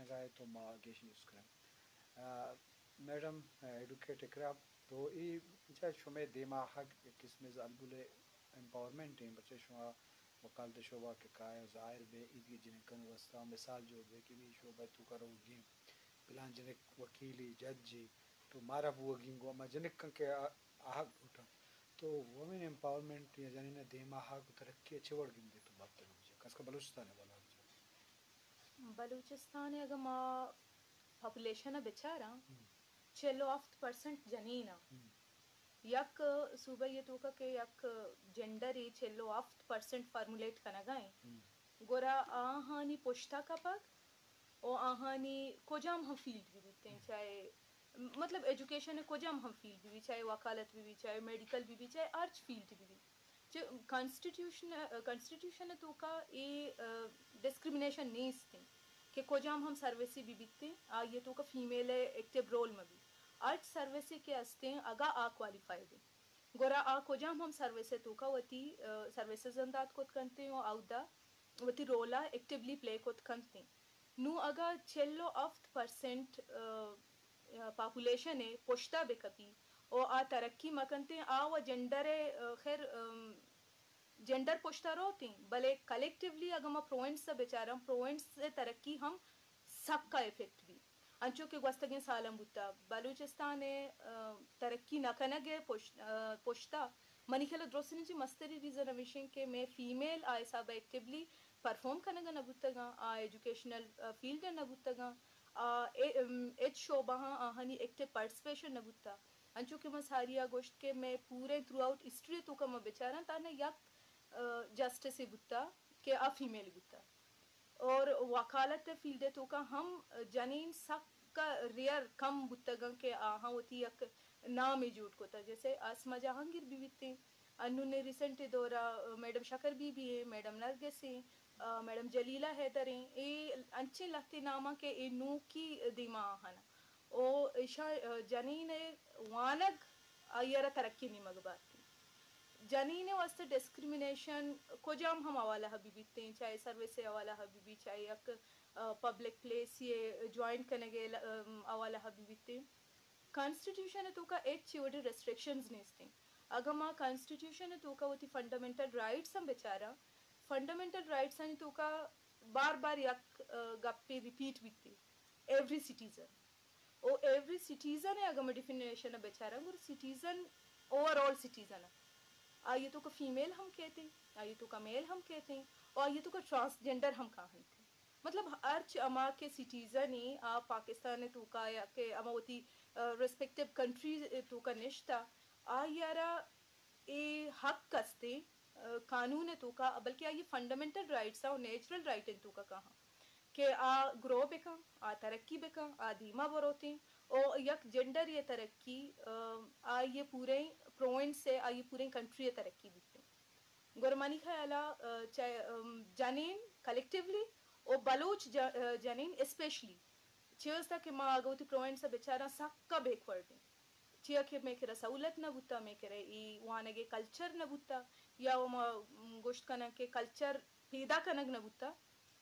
ظاہر تو ما گیش نیوز کنیں۔ آ، میڈم، آ، ایڈوکیٹ اقرا، تو ای چا شمے دیما حق قسم از البل امپاورمنٹ ہیں، بچے شما وکالت شعبہ کے کایا ظاہر بے، ایدگی جنکن واسطہ مثال جوڑ بے کہ بھی شعبہ تو کرو گی، پلان جنک وکیلی، جج جی، تو مارا بوگی گو، ما جنکن کے آ-، آ حق لوٹا۔ تو وومن امپاورمنٹ یا جنین دیما حق ترقی اچھے وڑ گندے تو بات کرو جی، خاص کر بلوچستان ہے والا۔ بلوچستان ء اگاں ما پاپولیشن ء بچاراں، ہم۔ چل و ہفت پرسنٹ جنین ء۔ ہم۔ یک صوبہ ء توکا کہ یک جینڈر ء چل و ہفت پرسنٹ فارمولیٹ کنگا ایں، ہم۔ گڑا آہانی پشتا کپگ و آہانی کجام ہم فیلڈ بہ بیتیں، ہم۔ چاہے مطلب ایجوکیشن ء کجام ہم فیلڈ بہ بی، چاہے وکالت بہ بی، چاہے میڈیکل بہ بی، چاہے ہرچ فیلڈ بہ بی، چہ کانسٹیٹیوشن، کانسٹیٹیوشن ء توکا اے، آ، ڈسکریمنیشن نیست انت کہ کجام ہم سروسے بہ بیتیں، آئی ء توکا فیمیل ء ایکٹیو رول مہ بی۔ ہرچ سروسے کہ استیں، اگاں آ کوالیفائیڈ انت، گڑا آ کجام ہم سروس ء توکا وتی، آ، سروسز ہم دات کت کنتیں و اودا وتی رول ء ایکٹیولی پلے کت کنتیں۔ نوں اگاں چل و ہفت پرسنٹ، آ، پاپولیشن ء پشتا بہ کپی و آ ترقی مہ کنتیں، آ و جینڈر ء، آ، خیر، ام، جینڈر پشتا روتیں، بلے کلیکٹیولی اگاں ما پروونس ء بچاراں، پروونس ء ترقی ہم سکا افیکٹ بی۔ انچو کہ گوستگیں سالاں بوتا، بلوچستان ء، آ، ترقی نہ کنگ ء پش-، آ، پشتا منی خیال ء درستیں چہ مستری ریزن ہمیش انت کہ مئے فیمیل آ حساب ء ایکٹیولی پرفارم کنگ ء نہ بوتگاں، آ ایجوکیشنل، آ، فیلڈ ء نہ بوتگاں، آ، اے-، ام، ہچ شعبہاں آہانی ایکٹیو پارٹیسپیشن نہ بوتا۔ انچو کہ من ساری ء گوشت کہ مئے پوریں تھرو آؤٹ ہسٹری ء توکا ما بچاراں، تہنا یک، آ، جسٹسے بوتا کہ آ فیمیل بوتا۔ اور وکالت ء فیلڈ ء توکا ہم جنین سک ریئر کم بوتگاں کہ آہاں وتی یک نامے جوڑ کتا۔ جیسے آسما جہانگیر بہ بیتیں، انوں نے ریسنٹ دورا میڈم شکر بی بی ایں، میڈم نرگس ایں، آ، میڈم جلیلہ حیدر ایں، اے انچیں لہتے ناماں کہ اے نوکی دیما آہن۔ او ایشاں، آ، جنین ء وانگ آئی ء را ترقی نیمگ بارتی۔ جنین ء واستہ ڈسکریمنیشن کجام ہم حوالہ ء بہ بیتیں، چاہے سروس ء حوالہ ء بہ بی، چاہے یک، آ، پبلک پلیس ء جوائن کنگ ء ل-، ام، حوالہ ء بہ بیتیں۔ کانسٹیٹیوشن ء توکا ہچ وڑیں ریسٹرکشنز نیستیں۔ اگاں ما کانسٹیٹیوشن ء توکا وتی فنڈامنٹل رائٹس ہم بچاراں، فنڈامنٹل رائٹس آنی توکا بار بار یک، آ، گپے ریپیٹ بیتے، ایوری سٹیزن۔ او ایوری سٹیزن ء اگاں ما ڈیفینیشن ء بچاراں، گڑا سٹیزن اوور آل سٹیزن ء۔ آئی ء توکا فیمیل ہم کیتیں، آئی ء توکا میل ہم کیتیں، او آئی ء توکا ٹرانسجینڈر ہم کاہنت۔ مطلب ہرچ ہما کہ سٹیزن ء آ پاکستان ء توکا یا کہ ہما وتی، آ، ریسپیکٹیو کنٹری ء توکا نشتہ، آئی ء را اے حق استیں، آ، قانون ء توکا، بلکہ آئی فنڈامنٹل رائٹس ء و نیچرل رائٹ ء توکا کاہاں کہ آ گرو بکن، آ ترقی بکن، آ دیما بروتیں، او یک جینڈر ء ترقی، آ، آئی پوریں پروونس ء، آئی پوریں کنٹری ء ترقی بیتیں۔ گڑا منی خیال ء، آ، چہ، ام، جنین کلیکٹیولی و بلوچ ج-، آ، جنین اسپیشلی، چہ واسطہ کہ ما اگہ وتی پروونس ء بچاراں سکا بیکورڈ ایں۔ چیا کہ مئے کرا سہولت نہ بوتا، مئے کرا اے وانگ ء کلچر نہ بوتا، یا و ما، م، گوشت کناں کہ کلچر پیدا کنگ نہ بوتا،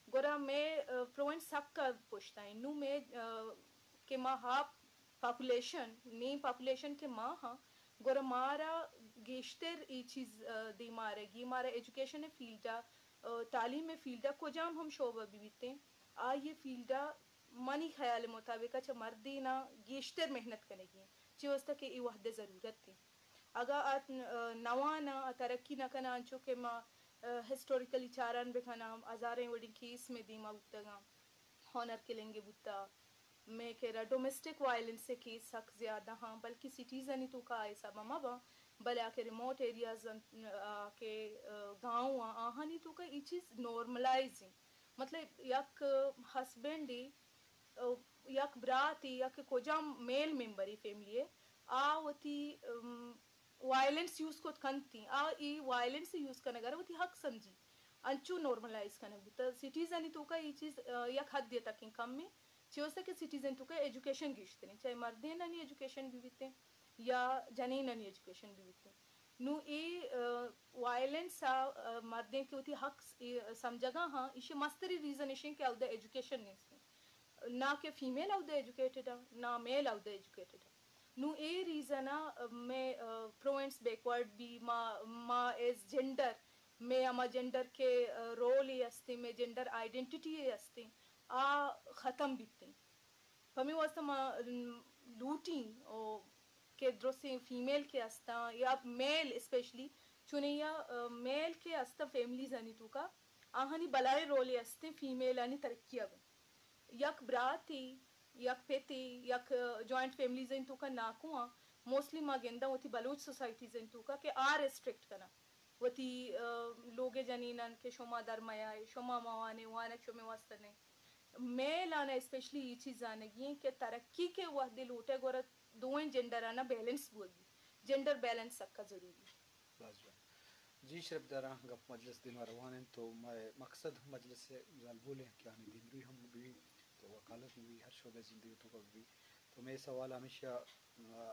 گڑا مئے، آ، پروونس سکا پشتا ایں۔ نوں مئے، آ، کہ ما ہاف پاپولیشن، نیم پاپولیشن کہ ما ہاں، گڑا مارا گیشتر اے چیز، آ، دیما رہگی، مارا ایجوکیشن ء فیلڈ ء، آ، تعلیم ء فیلڈ ء کجام ہم شعبہ بہ بیتیں، آئی ء فیلڈ ء منی خیال ء مطابق ء چہ مردیناں گیشتر محنت کنگی انت، چہ واسطہ کہ اے وھد ء ضرورت انت۔ اگاں آ، آ، نواناں، آ ترقی نہ کناں، انچو کہ ما، آ، ہسٹوریکلی چاران بہ کناں، ہزاریں وڑیں کیس مئے دیما بوتگاں، ہانر کلنگ بوتا، مئے کرا ڈومیسٹک وائلنس ء کیس سک زیادہ ہاں، بلکہ سٹیزنی توکا آ حساب ء مہ باں، بلے آ کہ ریموٹ ایریاز انت، آ کہ، آ، گاؤں آں، آہانی توکا اے چیز نارملائز انت۔ مطلب یک ہسبینڈے، آ، یک براتے یا کہ کجام میل ممبرے فیملی ء، آ وتی، ام، وائلنس یوز کت کنتی، آ ای وائلنس یوز کنگ ء را وتی حق سمجھی، انچو نارملائز کنگ بوتا۔ سٹیزنی توکا ای چیز، آ، یک حدے تکیں کم ایں، چہ واسطہ کہ سٹیزن توکا ایجوکیشن گیشتریں، چاہے مردینانی ایجوکیشن بہ بیتیں یا جنینانی ایجوکیشن بہ بیتیں۔ نوں اے، آ، وائلنس ء، آ، مردین کہ وتی حق س-، اے سمجھگا ہاں، ایشی مستری ریزن ایشیں کہ اودا ایجوکیشن نیستیں۔ نہ کہ فیمیل اودے ایجوکیٹڈ آں، نہ میل اودے ایجوکیٹڈ آں۔ نوں اے ریزن ءَ مئے پروونس بیکورڈ بی، ما ما ایز جینڈر، مئے ہما جینڈر کہ رول ءَ استیں، مئے جینڈر آئیڈینٹیٹی ءَ استیں، آ ختم بیتیں۔ پمے واسطہ ما لوٹیں او کہ درستیں فیمیل کہ استاں یا میل اسپیشلی، چونیں یا میل کہ استاں فیملیز آنی توکا، آہانی بلائیں رولے استیں فیمیل آنی ترقی ءَ گوں۔ یک براتے، یک پتے، یک جوائنٹ فیملیز آنی توکا ناکواں، موسٹلی ما گنداں وتی بلوچ سوسائٹیز آنی توکا کہ آ ریسٹرکٹ کناں۔ وتی لوگ ءِ جنینان کہ شما در میائے، شما موانے، وانگ شمے واسطہ نئے۔ میل آناں اسپیشلی اے چیز زانگی ایں کہ ترقی کہ وہدے لوٹے گورا دوئیں جینڈر آناں بیلنس بوگی۔ جینڈر بیلنس سکا ضروری۔ باز جوان۔ جی شرپداراں، گپ مجلس دیما روان انت تو مئے مقصد مجلس زالبول انت کہ آنی دیمروی ہم بی تو وکالت بی، ہر شعبہ زندگی تو بی۔ تو مئے سوال ہمیشہ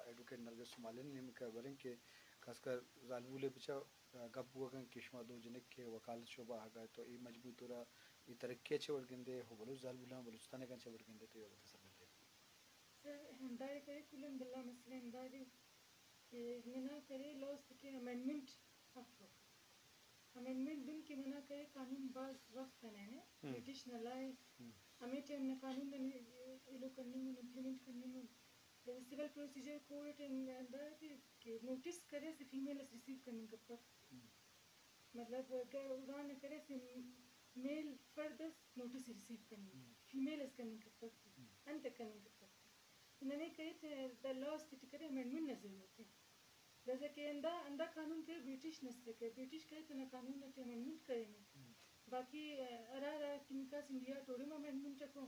ایڈوکیٹ نرگس سمالین نیم کہ بلیں کہ خاص کر زالبول بچا گپ بوگن کہ شما دو جنک کہ وکالت شعبہ آگا تو اے مجبور تو را اے ترقی چہ وڑ گندے ہو بلوچ زالبولاں بلوچستان کن چہ وڑ گندے تو یہ وقت سر دے۔ سر، ہمدارے کرے کلن بلا مسئلہ ہمدارے کہ منا کرے لاز تکے امینڈمنٹ افک۔ امینڈمنٹ دن کہ منا کرے قانون باز وقت نہ نے، برٹش نہ لائے۔ ہمے ٹائم نہ قانون نہ ایلو کننگ، امپلیمنٹ کننگ۔ سول پروسیجر کوڈ ٹائم انداز کہ نوٹس کرے سے فیمیل اس ریسیو کننگ کپک۔ مطلب، اگر ادان نہ کرے سے میل فرد اس نوٹس ریسیو کننگ، فیمیل اس کننگ کپک تھی، انت کننگ کپک تھی۔ ننے کہے تھے دا لاز تیٹی کرے امینڈمنٹ نہ ضرورت ہے۔ جیسا کہ اندا، اندا قانون کرے برٹش نستے کرے، برٹش کرے تینا قانون ٹی امینڈمنٹ کرے نے۔ باقی، ارا را کنکاس انڈیا ٹوڑے ما امینڈمنٹ کو،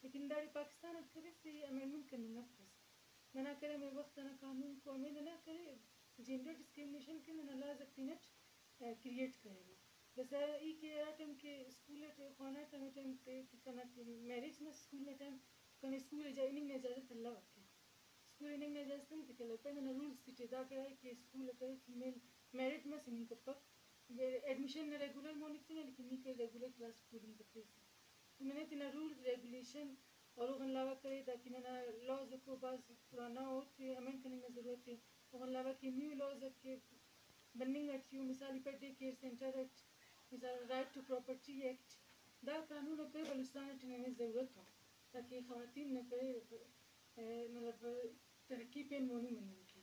لیکن داڑے پاکستان ات کرے سے امینڈمنٹ کننگ افس۔ ننا کرے ہمے وخت انا قانون کو ہمے ننا کرے جینڈر ڈسکریمنیشن کہ ننا لاز اک تینٹ، آ، کریئیٹ کرینے۔ داسا ای کہ ہرا ٹائم کہ اسکول اٹ خواناٹ ہمے ٹائم کہ، کہ کنا کہ میرج نا اسکول نا ٹائم کنے اسکول اجا-، ہننگ نا اجازت الوکے۔ اسکول ہننگ نا اجازت انت کہ لگتا ننا رولز تیٹی دا کرے کہ اسکول اکرے فیمیل میرٹ مس ہننگ کپک۔ ایڈمیشن نا ریگولر مونک تینا لیکن نی کہ ریگولر کلاس پولنگ کپیسے۔ تو ننے تینا رولز ریگولیشن اور اوغان علاوہ کرے، تاکہ ننا لاز کو باز پرانا ہوتے امینڈ کننگ نا ضرورت ہے۔ اوغان علاوہ کہ نیو لاز کہ بننگ اٹی ہو، مثال پہ ڈے کیئر سینٹر اٹ، مثال رائٹ ٹو پراپرٹی ایکٹ، دا قانون ء کہ بلوچستان اٹ ننے ضرورت ہو، تاکہ خواتین نہ کہ، اے، مطلب ترقی پین مونی مننگ کے۔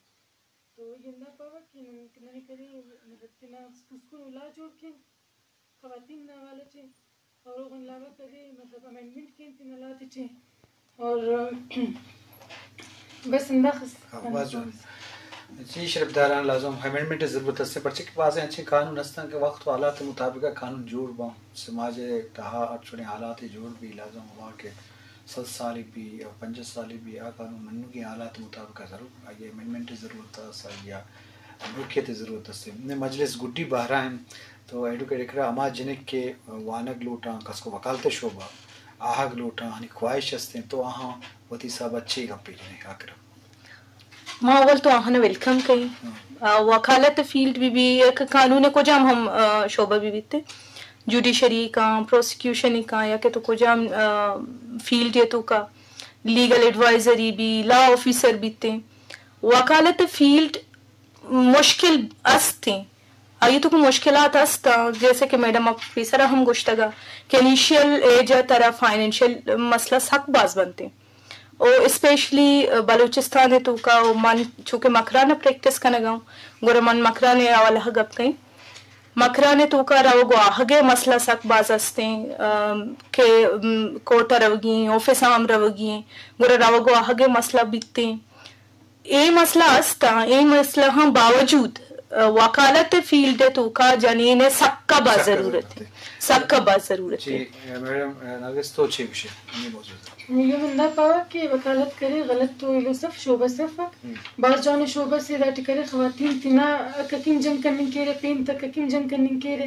تو ای ہندا پاوہ کہ نن، ننے کرے مطلب تینا اسکول، اسکول ء لا جوڑ کین خواتین نا حوالہ ٹی، اور اوغان علاوہ کرے مطلب امینڈمنٹ کین تینا لا تے ٹی، اور بس ہنداخس۔ ہاں، باز جوان۔ جی شرپداراں، لازم امینڈمنٹ ضرورت است، پرچہ کہ بازیں انچیں قانون ہستاں کہ وقت و حالات مطابق قانون جوڑ باں، سماج تہا ہر چوڑیں حالات جوڑ بی، لازم ہوا کہ صد سال بی یا پنجاہ سال بی، آ قانون منوگیں حالات مطابق ضرور آئی امینڈمنٹ ضرورت است، آئی نوکیت ضرورت است۔ نئے مجلس گڈی بہرا انت تو ایڈوکیٹ اقرا ہما جنک کہ وانگ لوٹاں، کسکو وکالت شعبہ آہگ لوٹاں، آنی خواہش استیں تو آہاں وتی حساب ء چے گپے جنیں آخر ء؟ ما اول تو آہاں ویلکم کئیں۔ آ، وکالت فیلڈ بی بی یک قانون کجام ہم، آ، شعبہ بی بیت، جوڈیشری کاں، پروسیکیوشن کاں، یا کہ تو کجام، آ، فیلڈ یا تو کا لیگل ایڈوائزری بی، لا آفیسر بیتے، وکالت فیلڈ مشکل استیں۔ آئی تو کو مشکلات است، جیسے کہ میڈم آفیسر ہم گوشتگا کہ انیشیل ایج ترا فائنینشل مسئلہ سک باز بنتے۔ او اسپیشلی بلوچستان ء توکا، او من چونکہ مکران ء پریکٹس کنگ ء آں، گڑا من مکران ء حوالہ ء گپ کئیں۔ مکران ء توکا روگ و آہگ ء مسئلہ سک باز استیں، ام، کہ، ام، کورٹ ء روگی ایں، آفس ء ہم روگی ایں، گڑا روگ و آہگ ء مسئلہ بیتیں۔ اے مسئلہ است، اے مسئلہ ہم باوجود، ا، وکالت فیلڈ ء توکا جنین ء سکا باز ضرورت ہے۔ سکا باز ضرورت ہے۔ جی، میڈم، ا، نرگس تو چے گوشے؟ یہ ہندا پاوہ کہ وکالت کرے غلط تو ایلو صف شعبہ صف۔ باز جوان شعبہ سے داٹی کرے خواتین تینا ککیم جنگ کننگ کیرے، پین تک ککیم جنگ کننگ کیرے۔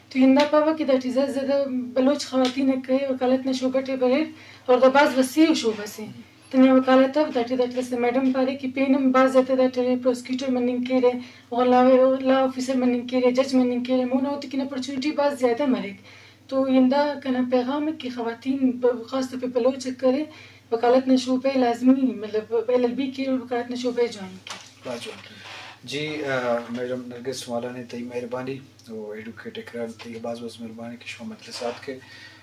تو ہندا پاوہ کہ داٹی زیادہ زیادہ بلوچ خواتین کرے وکالت نا شعبہ ٹے بریر اور دا باز وسیع شعبہ سے۔ تینا وکالت اف داٹی داٹی داسہ میڈم پارے کہ پین ہم باز زیادہ داٹی پروسیکیوٹر مننگ کیرے، اور لا، لا آفیسر مننگ کیرے، جج مننگ کیرے، مونا اوتیکن اپرچونٹی باز زیادہ مریک۔ تو ایندا کنا پیغام ہے کہ خواتین ب-، خاص طور پہ بلوچ کرے وکالت نہ شعبہ لازمی، مطلب ایل ایل بی کے وکالت نہ شعبہ جوائن کے۔ واہ جوان۔ جی، آ، میڈم نرگس، مالان تئی مہربانی، او ایڈوکیٹ اقرار تئی باز باز مہربانی کہ شما مجلس آتکے۔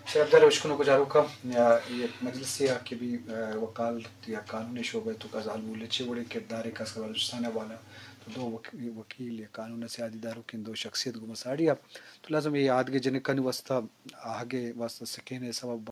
شرفدار اشکنوک و چاروکاں، آ، یک مجلسے آ کہ بھی، آ، وکالت یا قانون شعبہ تو کا زالبول چے وڑے کردارے خاص کر بلوچستان والا تو دو وک-، وکیل یا قانون سیادی داروکیں دو شخصیت گو مساڑی آ تو لازم یہ آدگے جنکانی واسطہ، آہگے واسطہ سکین سبب